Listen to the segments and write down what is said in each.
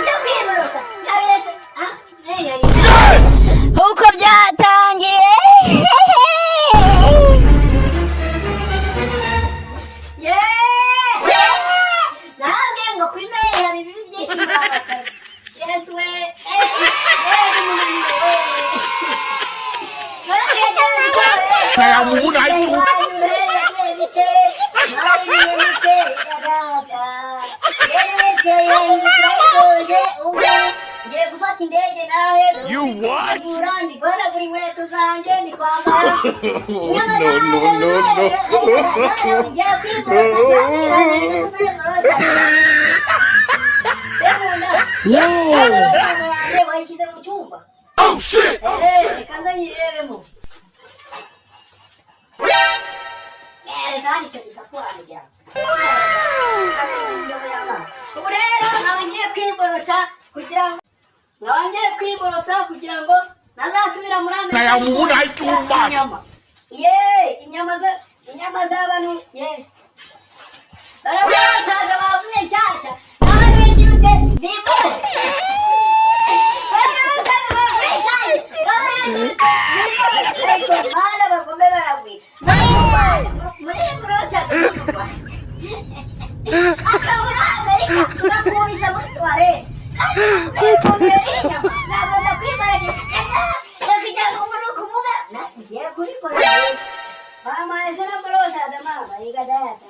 Ndakwiborosa ndabiretse. Ah, uko byatangiye. Yeee! Nababwiye ngo kuri Noheli hari ibibi byinshi mwabakazi. Yesu we, umunaniro we. Noheli yagenze ite? Na mumu na itu. Noheli yagenze ite? Mwariye mute dada? Yewe turayisoje, ubu ngiye gufata indege nawe. You what? Ndi guhanagura inkweto zanjye, ndi kwambara. No, no, no, no. Ngiye kwiborosa, ndabwira. Yanjye wayishyize mu cyumba. Oh shit! Reka nze nyirebemo. Reka hano icyo gikapu wanjye. Ubu rero nkaba ngiye kwiborosa kugira ngo ntazasubira muri Amerika. Na mumu na too much. Inyama ye, inyama z'abantu ye barabasaga bavuye nshyashya nawe ntigira ute biborosa. Barabasaga bavuye nshyashya nawe ntigira ute biborosa, ariko bana bagome baragwira muri borosa akaba muri Amerika bakubisha muri toilette kandi kubera ukuntu yariye inyama ntabwo ndakwibarashe kugira ngo umuntu kumuga ngiye kubikora rero. Mama ese na borosa mama yiga data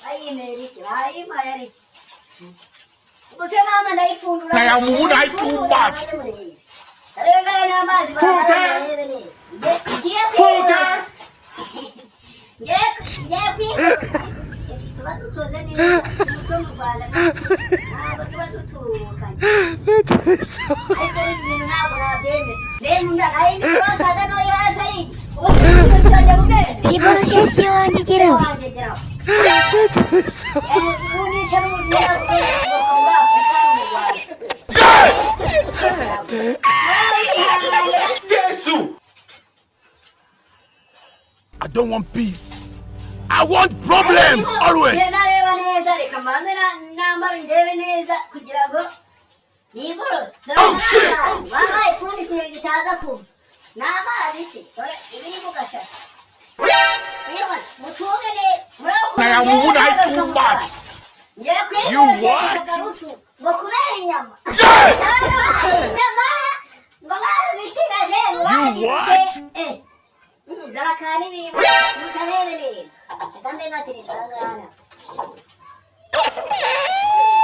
bayimera iki bayimpaye ariko ubuse mama ndayipfundura. Na mumu na too much. Reba n'amazi. Funke. Barebe neza. Ngiye Funke. kwiborosa, ngiye kwiborosa. Tuba dukoze neza kuko mu Rwanda ntabwo tuba dutubukanye, ariko ibi bintu ntabwo nabyemera. Mbega nayo ni borosaga no atari ubu ikintu cyajya mu menyo. Iborosheshe wanjye geraho. Wanjye geraho. Ubu n'ubuzima bwo muri Afurika no mu Rwanda. Jesus! I don't want peace. I want problems always. Njye nareba neza, reka mbanze nambara ndebe neza kugira ngo niborose. Oh, shit! Wampaye ipfundikire gitaza kuva ni amazi se? Dore ibiri mu gashashi. Mwibona mucunge neza. Na mumu na too much. Ngiye You kwiboroshesha what? akarusu ngo kubera inyama. Abantu bahaye inyama ngo barazishigaje ngo You bagize what? Dore akantu ibirimo mukarebe neza. Reka mbe nateretse aha ngaha.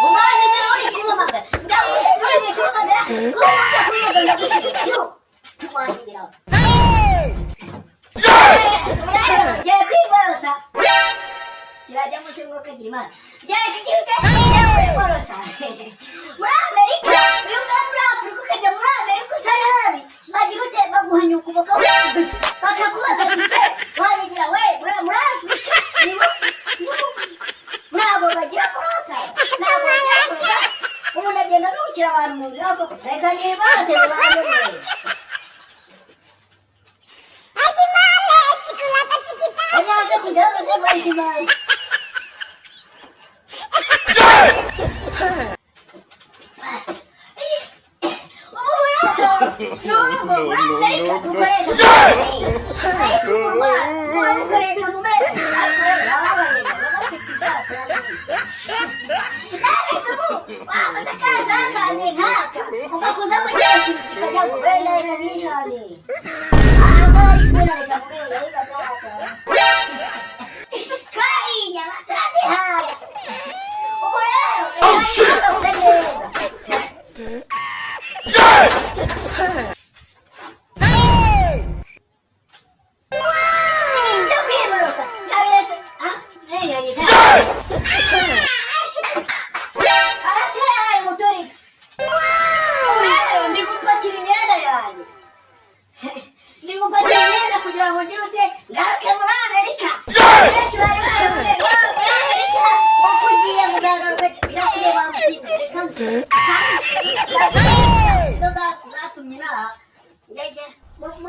Umwana rero uri kumpamagara, ndabuze nongeye kumpamagara, kumpamagara, kumpamagara, ndagushira cyo tuwangiraho. Ngiye kwiborosa kirajyamo se mwuka kagira Imana? Ngiye kugira ute? Ngiye kwiborosa. Muri Amerika, iyo uvuye muri Afurika ukajya muri Amerika usa nabi, bagira ute? Baguhanyuka ukuboko bakakubaza ati: "Se wabigira we?" Muri Afurika nibo ntabwo bagira kurosa, ntabwo bagira kurosa. Umuntu agenda anukira abantu mu nzira koko. Reka niborose bibanze neza. Anyanze kujya muri ubu buraso nubwo muri Amerika dukoresha, ariko mu Rwanda muba mukoresha mu mezi, ariko rero baba bareba, baba bafite ibyaso. None ubu wafata akasakane nk'aka ugakozamo kino kintu kikajyamo wenda, reka nijane ntabwo ari kubona, reka mubere reka data. Twariye inyama turazihaga. Ubu rero Oh, shit! reka neza. Ndakwiborosa ndabiretse. Ah, arateye umuturika. Ubu rero ndi gupakira imyenda yanjye, ndi gupakira imyenda kugira ngo ngire ute? Ngaruke muri Amerika. Benshi bari baravuze ngo muri Amerika ngo kugiye muzagaruka birakwiye bamutima. Reka nze kandi zo zatumye inaha njye.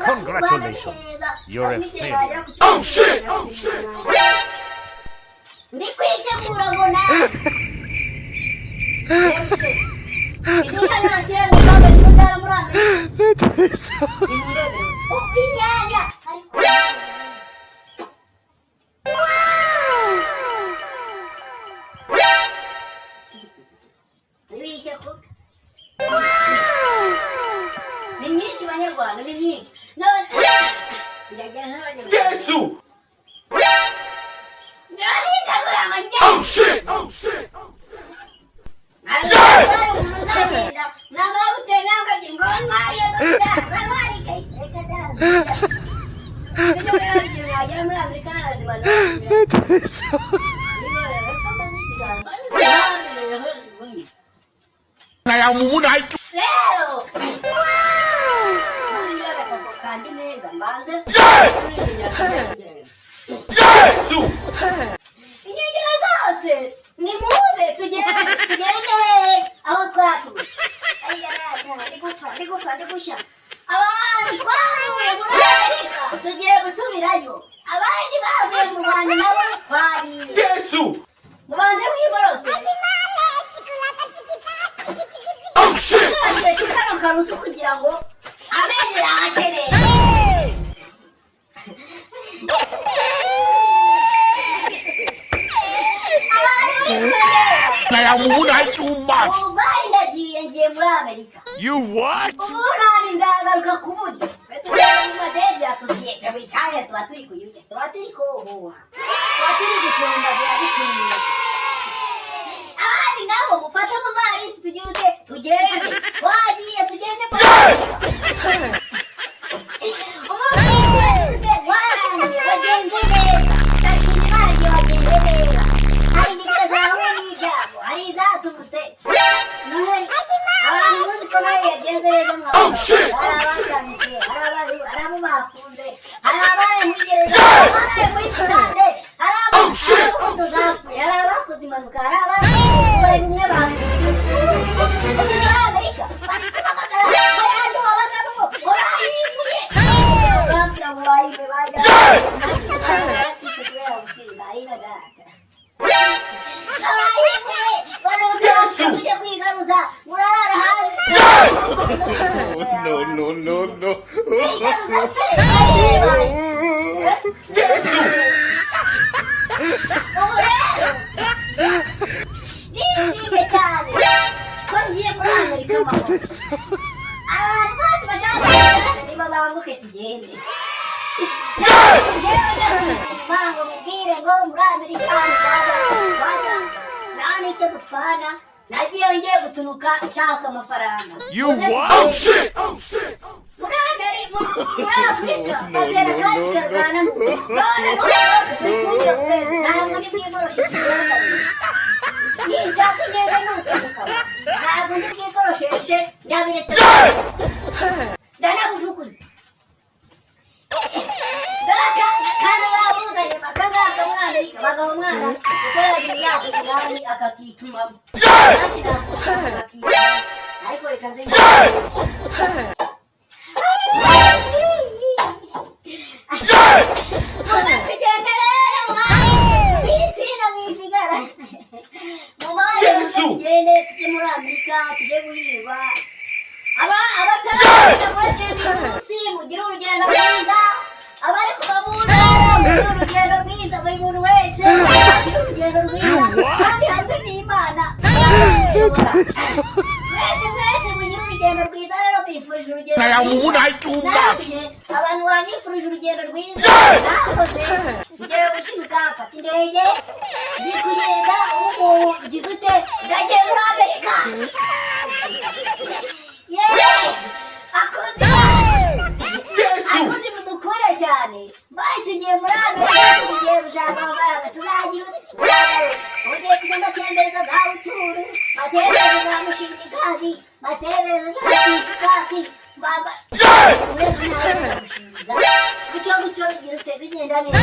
Congratulations, you're a failure. Oh, shit! Oh, shit! Ndi kwitegura ngo nawe izi nka nakira ngo zambaye izo ndara muri Amerika. Nimundebere uko inyanya ariko ntibishye ko ni myinshi. Banyarwanda, ni myinshi. None njyagira nk'Abanyarwanda. Jesu! Nitegura ngo njye Oh shit! Oh shit! hari umuntu uzagenda namara gutera intambwe ebyiri ngo ntwariye amafaranga, ntwari ikayi. Reka da, sibyo rero, ikintu wagera muri Amerika narazimaze. I am mumu na itu. Rero ngira agasako kandi neza mbanze. Jesu! Inyongera zose nimuze tugende, tugende hehe? Aho twaturutse. Ndi gupfa, ndi gupfa, ndi gushya. Abantu twavuye muri Amerika tugiye gusubirayo, abandi bavuye mu Rwanda nabo twariye. Jesu! Mubanze mwiborose. Oh shit! Nasheshe kano karusu kugira ngo amenyo yakeneye. Abantu bari kureba. I am mumu na too much. Ubu bari ndagiye, ngiye muri Amerika. You what? Ubu nzagaruka ku buryo twe tugenda mu madege ya sosiyete buri kanya, tuba turi kuyirya, tuba turi kohuha, tuba turi gutumbagira bikwiye. Abandi nabo mufate amavarisi, tugire ute? Tugende, twagiye, tugende muri Amerika. Umunsi w'ukwezi warangiye, wagenze neza, ndashima Imana igihe wagenze neza. Hari ingero zahuye n'ibyago, hari izaturutse Noheli. Abantu muzi ko Noheli yagenze neza Oh, shit! hari abatanditse, hari abo bafunze, hari abaye muri gereza, hari abaye muri sitade, hari Oh, shit! abo zapfuye, hari abakoze impanuka, hari abakoze bari bimwe babikiye muri Amerika bari kuhamagara ngo yanze wabagamo ngo bayimuye, bambwira ngo bayimuye, bajya bacitse kubera gusinda arigaragara. Abayimuye barongera tujya kwigaruza, murarara hanze. No, no, no, no. Kwigaruza se baribaye? Jesu! Ubu rero nishimye cyane ko ngiye muri Amerika amahoro. Abantu bose bashaka kugenda niba bambuke tugende. Ngewe ndasubiza inyuma ngo mubwire ngo muri Amerika nta nta n'icyo dupfana. Nagiye ngiye gutunuka nshaka amafaranga. You what? Oh shit! Oh shit! Muri Amerika, muri Afurika batera kandi karwana none n'ubu bose turi kugira ntabwo ndi bwigorosheshe kabiri. Ninshaka ingendo nutunuka, ntabwo ndi bwigorosheshe, ndabiretse, ndanabujugunya. Dore kandi babuzanye akangaka muri Amerika, bagaha umwana utaragira imyaka 8 akakitumamo. Nanjye nakora akakitumamo, ariko reka nze. Muze tugende rero, mwami mwitina mwisigara mu mahoro. Muze Yesu! tugende, tujye muri Amerika, tujye guhirwa. Aba abataragenda muragenda uyu munsi, mugire urugendo rwiza. Abari kuva mu ntara mugire urugendo rwiza. Buri muntu wese agire urugendo rwiza kandi hamwe n'Imana murabishobora. Mwese mwese mugire urugendo rwiza rero, mbifurije urugendo I am rwiza. mumu too much. Nanjye abantu banyifurije urugendo rwiza nakoze. Ngiye gushiruka mfata indege, ndi kugenda ubu ngubu. Ngize ute? Ndagiye muri Amerika. Yeee, akunze Jesu! akundi mudukure cyane. Mbaye tugiye muri Amerika, tugiye gushaka amafaranga, tuzagira ugiye kujya mbatembereza za Uturu, mbatembereza za Mushimikazi, mbatembereza za Kicukaki, mbamba gutyo gutyo, bigira ute? Bigenda neza.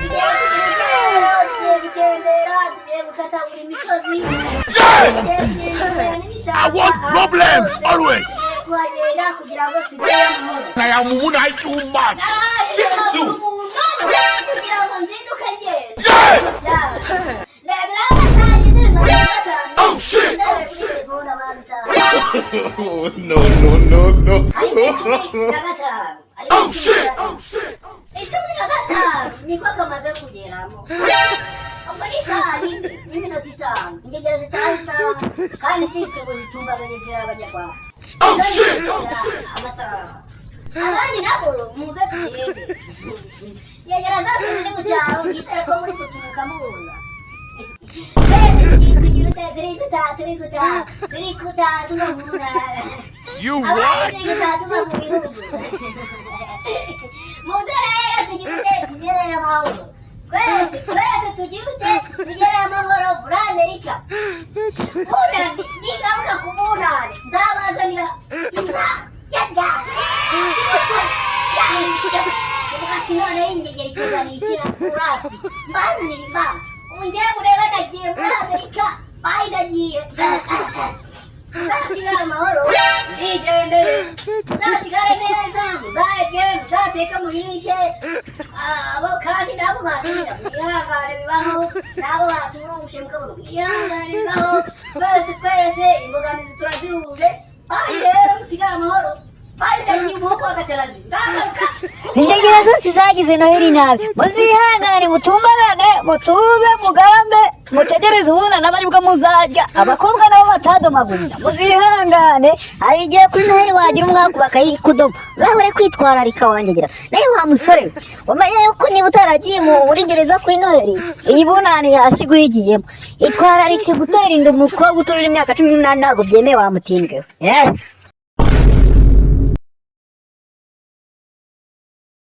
Tugiye kugira, tugiye gutembera, tugiye gukatagura imisozi, tugiye kugenda n'ibishanga. I want problems always. Tugiye kuhagenda kugira ngo tugere amahoro. I am mumu too much. Naraje Yesu! kugira ngo nzinduke ngenda. Byaba Ndabira amasaha ageze n'iminota 5. Oh, shit! Ndabira kuri telefone abazi isaha. Oh, no, no, no, no. Harimo 15. Harimo Oh, cumi shit! na gatanu. Oh, shit! 15 niko kamaze kugeramo. Ubwo ni isaha 1 n'iminota 5. Ingegera zitaha isaha kandi zitwe ngo zitumbaganye abanyarwanda. Oh, shit! Oh, shit! Amasaha abandi nabo muze tugende. Ingegera zose ziri mu cyaro, nizere ko muri kuturuka muza. Twese tugiye kugira ute? Turi gutaha, turi gutaha, turi gutaha tuva mu ntara. You Abandi what? turi gutaha tuva mu bihugu. Muze rero tugire ute? Tugereyo amahoro twese. Twese tugire ute? Tugereyo amahoro muri Amerika. Bunani ningaruka ku bunani, nzabazanira inka ya ryari imbuto ati none y'ingegera ikizanira urafi, mbazanira impano. Ubu ngewe mureba nagiye muri Amerika, bayi ndagiye. Muzasigare amahoro, mwigendere, muzasigare neza, muzarye, muzateke, muhishe abo. Kandi nabo batinda, mwihangane, bibaho. Nabo baturushe mukabona, mwihangane, bibaho. Twese twese imbogamizi turazihuje. Bayi rero, musigare amahoro. Bayi, ndagiye. Umuhungu w'agatarazi, nzagaruka. Ingegera zose zagize Noheli nabi, muzihangane, mutumbarane, mutube, mugambe, mutegereze ubunana aba aribwo muzarya. Abakobwa nabo batadomagurira, muzihangane. Hari igihe kuri Noheli wagira umwaku bakayikudoma. Uzahore kwitwararika wangegera. Nawe wa musore we, wamenye yuko niba utaragiye muri gereza kuri Noheli, iyi bunani yasiga uyigiyemo. Itwararike, gutera inda umukobwa utujuje imyaka 18 ntabwo byemewe, wamutimbweho.